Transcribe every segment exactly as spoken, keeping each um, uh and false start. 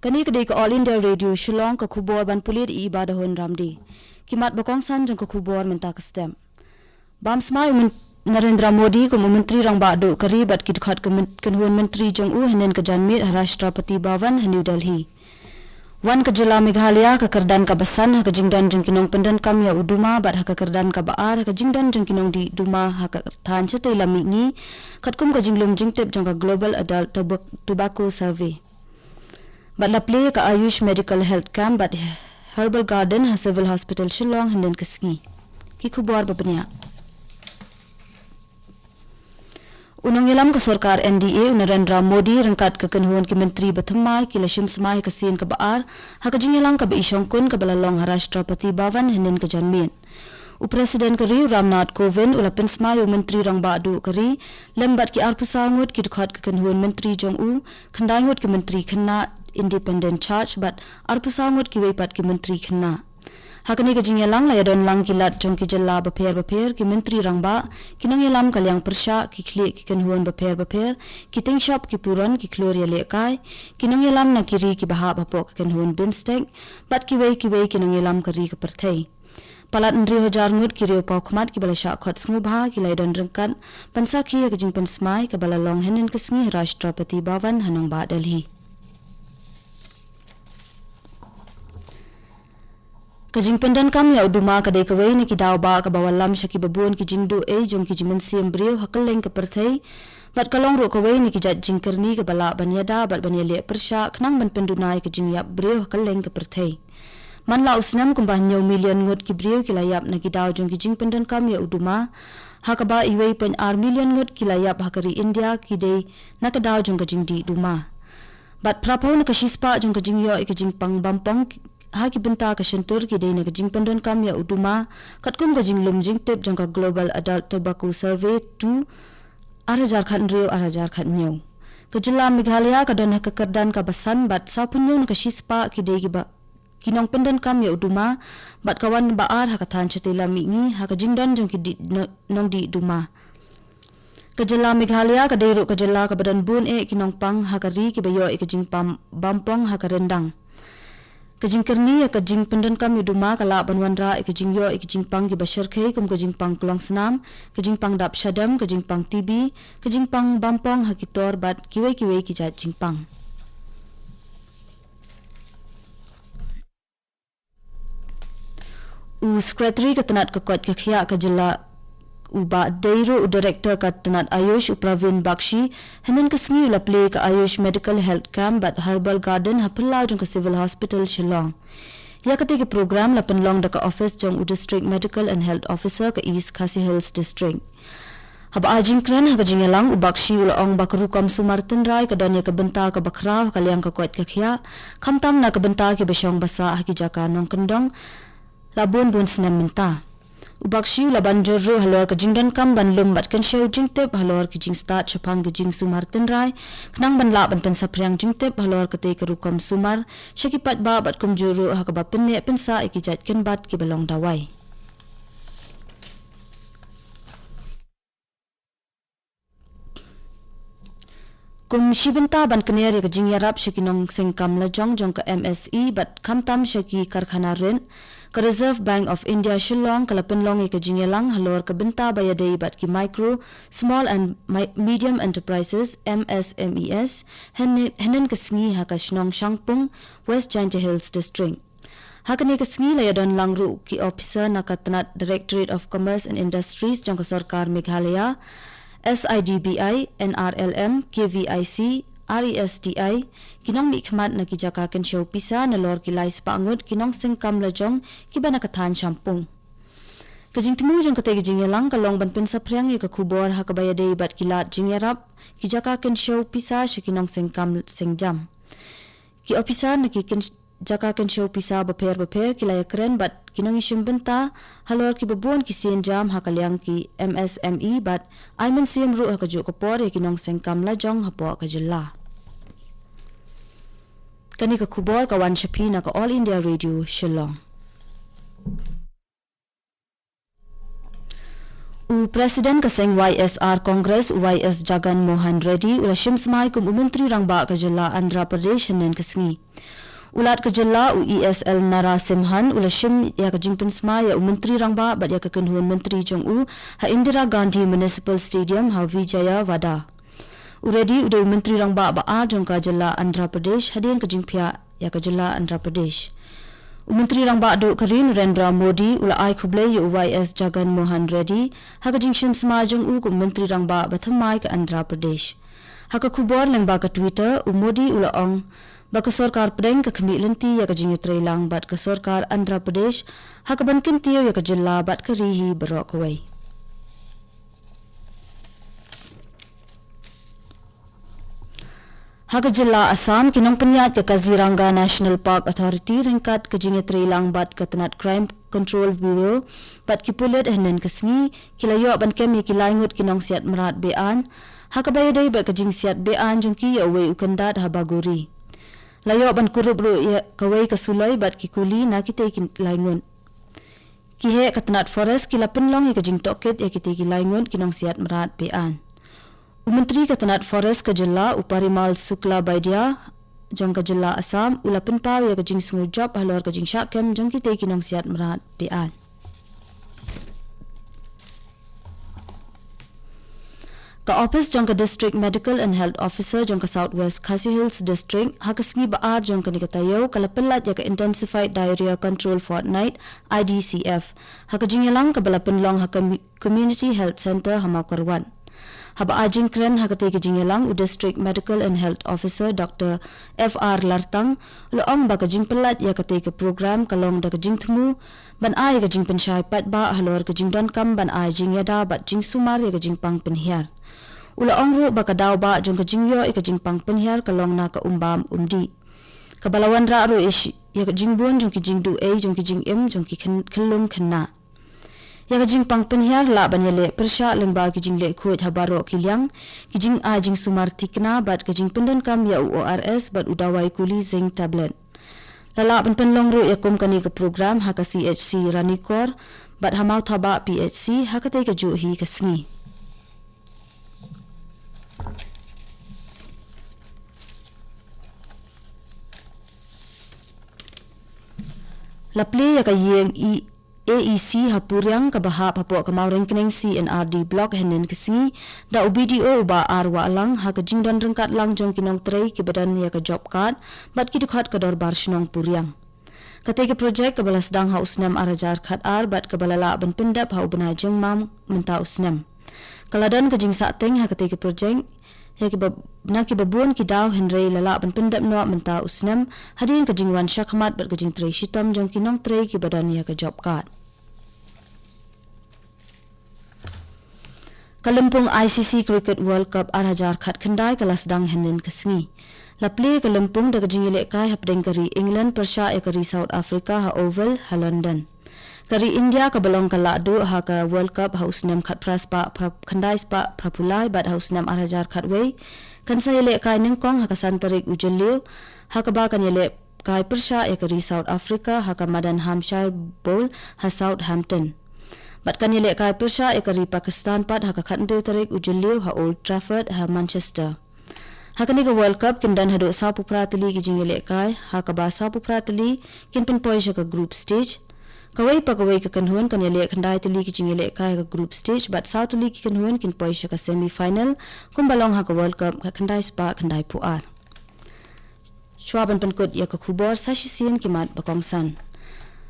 Kane ka dei ka All India Radio Shillong, ka khubor ban pule da i Iba Dahun Ramdi. Ki mat ba kongsan jong ka khubor mynta ka step. Bam smai u Narendra Modi kum u Myntri Rangbah Duh ka ri bad ki dkhot ka kynhun myntri jong u hynnin ka janmiet ha Rashtrapati Bhavan ha New Delhi. Wan ka jylla Meghalaya ka kyrdan kaba san ha ka jingdon jong ki nongpyndonkam ïa u duma bad ha ka kyrdan kaba ar ha ka jingdon jong ki nongdih duma ha ka thaiñ shatei lam mihngi, katkum ka jinglum jingtip jong ka Global Adult Tobacco Survey. Bad la plie ka Ayush Medical Health Camp bad Herbal Garden ha Civil Hospital Shillong hynnin ka sngi. Ki khubor ba bniah. U nongïalam ka sorkar N D A u Narendra Modi ryngkat ka kynhun ki myntri ba thymmai ki la shim smai ha ka sien kaba ar ha ka jingïalang kaba i shongkun kaba la long ha Rashtrapati Bhavan hynnin ka janmiet. U President ka ri u Ramnath Kovind u la pynsmai ïa u Myntri Rangbah Duh ka ri lem bad ki arphew saw ngut ki dkhot ka kynhun myntri jong u, khyndai ngut ki myntri khynnah Independent Charge bad arphew saw ngut kiwei pat ki myntri khynnah. Ha kane ka jingïalang la ïadon lang ki lat jong ki jylla bapher bapher, ki myntri rangbah, ki nongïalam ka liang pyrshah, ki khlieh ki kynhun bapher bapher, ki tyngshop ki puron, ki khlur ïalehkai, ki nongïalam na ki ri kiba hap hapoh ka kynhun BIMSTEC bad kiwei kiwei ki nongïalam ka ri ka pyrthei. Palat hynriew hajar ngut ki riewpawkhmat kiba la shah khot sngewbha ki la ïadon ryngkat ban sakhi ha ka jingpynsmai kaba la long hynnin ka sngi ha Rashtrapati Bhavan ha nongbah Delhi. Ka jingpyndonkam ïa u duma ka dei kawei na ki daw ba kaba wallam sha kiba bun ki jingduh ei jong ki jingmynsiem briew ha kylleng ka pyrthei, bad ka long ruh kawei na ki jait jingkyrni kaba lah ban ïada bad ban ïaleh pyrshah khnang ban pynduna ïa ka jingïap briew ha kylleng ka pyrthei. Man la u snem kumba hynñiew million ngut ki briew ki la ïap na ki daw jong ki jingpyndonkam ïa u duma, ha kaba iwei point ar million ngut ki la ïap ha ka ri India ki dei na ka daw jong ka jingdih duma. Bad phraphew na ka shispah jong ka jingïoh ïa ka jingpang bampong ha ki bynta ka shyntur ki dei na ka jingpyndonkam ïa u duma, katkum ka jinglum jingtip jong ka Global Adult Tobacco Survey two ar hajar khathynriew ar hajar khathynñiew. Ka jylla Meghalaya ka don ha ka kyrdan kaba san bad sawphew hynñiew na ka shispah ki dei kiba ki nongpyndonkam ïa u duma, bad ka wan ba ar ha ka thaiñ shatei lam mihngi ha ka jingdon jong ki dih, no-, nongdih duma. Ka jylla Meghalaya ka dei ruh ka jylla kaba don bun eh ki nongpang ha ka ri kiba ïoh ïa ka jingpang bampong ha ka ryndang. Ka jingkyrni ïa ka jingpyndonkam ïa u duma ka lah ban wanrah ïa ka jingïoh ïa ka jingpang kiba shyrkhei kum ka jingpang klongsnam, ka jingpang dap shadem, ka jingpang T B, ka jingpang bampong ha ki tor bad kiwei kiwei ki jait jingpang. U Secretary ka tnat ka koit ka khiah ka jylla uba dei ruh u Director ka tnat Ayush u Praveen Bakshi, hynnin ka sngi u la plie ka Ayush Medical Health Camp bad Herbal Garden ha phyllaw jong ka Civil Hospital Shillong. Ïa katei ka program la pynlong da ka office jong u District Medical and Health Officer ka East Khasi Hills District. Haba ai jingkren ha ka jingïalang u Bakshi u la ong ba ka rukom sumar tynrai ka don ïa ka bynta kaba khraw ha ka liang ka koit ka khiah, khamtam na ka bynta kiba shong ba sah ha ki jaka nongkyndong la bun bun snem mynta. U Bakshi u la ban jur ruh halor ka jingdonkam ban lum bad kynshew jingtip halor ki jingstad shaphang ki jingsumar tynrai, khnang ban lah ban pynsaphriang jingtip halor katei ka rukom sumar sha ki paidbah bad kumjuh ruh ha kaba pynneh pynsah ïa ki jait kynbat kiba long dawai. Kum shi bynta ban kner ïa ka jingïarap sha ki nongseng kam lajong jong ka M S E bad khamtam sha ki karkhana rit, ka Reserve Bank of India Shillong ka la pynlong ïa ka jingïalang halor ka bynta ba ïadei bad ki micro, small and mi-, medium enterprises, M S M Es, hynne-, hynnin ka sngi ha ka shnong Shangpung, West Jaintia Hills District. Ha kane ka sngi la ïadon lang ruh ki ophisar na ka tnat Directorate of Commerce and Industries jong ka sorkar Meghalaya, S I D B I, N R L M, K V I C, R E S D I, ki nongmihkhmat na ki jaka kynshew pisa nalor ki lai spah ngut ki nongseng kam lajong kiba na ka thaiñ Shangpung. Ka jingthmu jong katei ka jingïalang ka long ban pynsaphriang ïa ka khubor ha kaba ïadei bad ki lad jingïarap, ki jaka kynshew pisa sha ki nongseng kam seng jam. Ki ophisar na ki kyn-, jaka kynshew pisa bapher bapher ki la ïakren bad ki nongïashim bynta halor kiba bun ki sienjam ha ka liang ki M S M E bad ai mynsiem ruh ha kajuh ka por ïa ki nongseng kam lajong hapoh ka jylla. Kane ka khubor ka wan sha phi na ka All India Radio Shillong. U President ka seng Y S R Congress, Y S Jagan Mohan Reddy, u la shim smai kum u Myntri Rangbah ka jylla Andhra Pradesh hynnin ka sngi. U Lat ka jylla, u E S L Narasimhan, u la shim ïa ka jingpynsmai ïa u Myntri Rangbah bad ïa ka kynhun myntri jong u ha Indira Gandhi Municipal Stadium ha Vijayawada. U Reddy u dei u Myntri Rangbah ba ar jong ka jylla Andhra Pradesh hadien ka jingphiah ïa ka jylla Andhra Pradesh. U Myntri Rangbah duh ka ri Narendra Modi u la ai khublei ïa u Y S Jagan Mohan Reddy ha ka jingshim smai jong u kum u Myntri Rangbah ba thymmai ka Andhra Pradesh. Ha ka khubor lyngba ka Twitter, u Modi u la ong ba ka sorkar pdeng ka khmih lynti ïa ka jingïatreilang bad ka sorkar Andhra Pradesh ha kaban kyntiew ïa ka jylla bad ka ri hi baroh kawei. Ha ka jylla Assam, ki nongpynïaid ka Kaziranga National Park Authority ryngkat ka jingïatreilang bad ka tnat Crime Control Bureau bad ki pulit hynnin ka sngi ki la ïoh ban kem ïa ki lai ngut ki nongsiat mrad be-aiñ ha kaba ïadei bad ka jingsiat be-aiñ jong ki ïa uwei u kyndat ha Bagori. La ïoh ban kurup ruh ïa kawei ka suloi bad ki kuli na kitei ki lai ngut. Ki heh ka tnat forest ki la pynlong ïa ka jingtohkit ïa kitei ki lai ngut ki nongsiat mrad be-aiñ. U Myntri ka tnat forest ka jylla, u Parimal Suklabaidya jong ka jylla Assam, u la pynpaw ïa ka jingsngewjop halor ka jingshah kem jong kitei ki nongsiat mrad be-aiñ. Ka ophis jong ka District Medical and Health Officer jong ka South West Khasi Hills District ha ka sngi ba ar jong kane ka taïew ka la pynlait ïa ka Intensified Diarrhea Control Fortnight, I D C F, ha ka jingïalang kaba la pynlong ha ka mi- Community Health Centre ha Mawkyrwat. Haba ai jingkren ha katei ka jingïalang, u District Medical and Health Officer Doctor F R Lartang u la ong ba ka jingpynlait ïa katei ka program ka long da ka jingthmu ban ai ka jingpynshai paidbah halor ka jingdonkam ban ai jingïada bad jingsumar ïa ka jingpang pynhiar. U la ong ruh ba ka daw ba jong ka jingïoh ïa ka jingpang pynhiar ka long na ka umbam umdih, kaba la wanrah ruh ïa shi- ïa ka jingbun jong ki jingduh ei jong ki jingim jong ki khyn- khyllung khynnah. Ïa ka jingpang pynhiar lah ban ïaleh pyrshah lyngba ki jingleh khuid ha baroh ki liang, ki jingai jingsumar thikna bad ka jingpyndonkam ïa u O R S bad u dawai kuli zinc tablet. La lah ban pynlong ruh ïa kum kane ka program ha ka C H C Ranikor bad ha Mawthabah P H C ha katei ka juh hi ka sngi. La plie ïa ka ïing i- A E C ha Puriang kaba hap hapoh ka Mawryngkneng C and R D Block hynnin ka sngi da u B D O u Bah R Wahlang ha ka jingdon ryngkat lang jong ki nongtrei kiba don ïa ka job card bad ki dkhot ka dorbar shnong Puriang. Katei ka projek kaba la sdang ha u snem ar hajar khat ar bad kaba la lah ban pyndep ha u bnai Jymmang mynta u snem. Ka la don ka jingsahteng ha katei ka projek ïa kiba, na kiba bun ki daw, hynrei la lah ban pyndep noh mynta u snem hadien ka jingwan shakhmat bad ka jingtrei shitom jong ki nongtrei kiba don ïa ka job card. Ka lympung I C C Cricket World Cup ar hajar khat khyndai ka la sdang hynnin ka sngi. La plie ka lympung da ka jingïalehkai hapdeng ka ri England pyrshah ïa ka ri South Africa ha Oval ha London. Ka ri India kaba long ka lahduh ha ka World Cup ha u snem khatphra spah phra- khyndai spah phra phew lai bad ha u snem ar hajar khatwei kan sa ïalehkai nyngkong ha ka san tarik u Jylliew, ha kaba kan ïalehkai pyrshah ïa ka ri South Africa ha ka Madan Hampshire Bowl ha Southampton. Bad kan ïalehkai pyrshah ïa ka ri Pakistan pat ha ka khathynriew tarik u Jylliew ha Old Trafford ha Manchester. Ha kane ka World Cup kin don haduh saw phew phra tylli ki jingïalehkai, ha kaba saw phew phra tylli kin pynpoi sha ka group stage. Kawei pa kawei ka kynhun kan ïaleh khyndai tylli ki jingïalehkai ha ka group stage bad saw tylli ki kynhun kin poi sha ka semi final, kumba long ha ka World Cup khatkhyndai spah khyndai phew ar. Shuwa ban pynkut ïa ka khubor, sa shisien ki mat ba kongsan.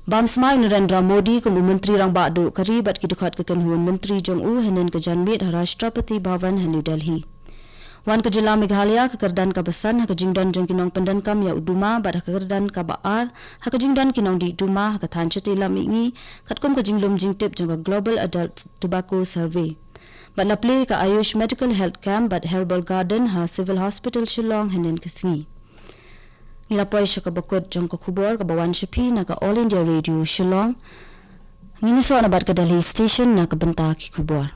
Bam smai u Narendra Modi kum u Myntri Rangbah Duh ka ri bad ki dkhot ka kynhun myntri jong u hynnin ka janmiet ha Rashtrapati Bhavan ha New Delhi. Wan ka jylla Meghalaya ha ka kyrdan kaba san ha ka jingdon jong ki nongpyndonkam ïa u duma bad ha ka kyrdan kaba ar ha ka jingdon ki nongdih duma ha ka thaiñ shatei lam mihngi, katkum ka jinglum jingtip jong ka Global Adult Tobacco Survey. Bad la plie ka Ayush Medical Health Camp bad Herbal Garden ha Civil Hospital Shillong hynnin ka sngi. Ngi la poi sha kaba kut jong ka khubor kaba wan sha phi na ka All India Radio Shillong. Ngin ïasoh na bad ka Delhi Station na ka bynta ki khubor.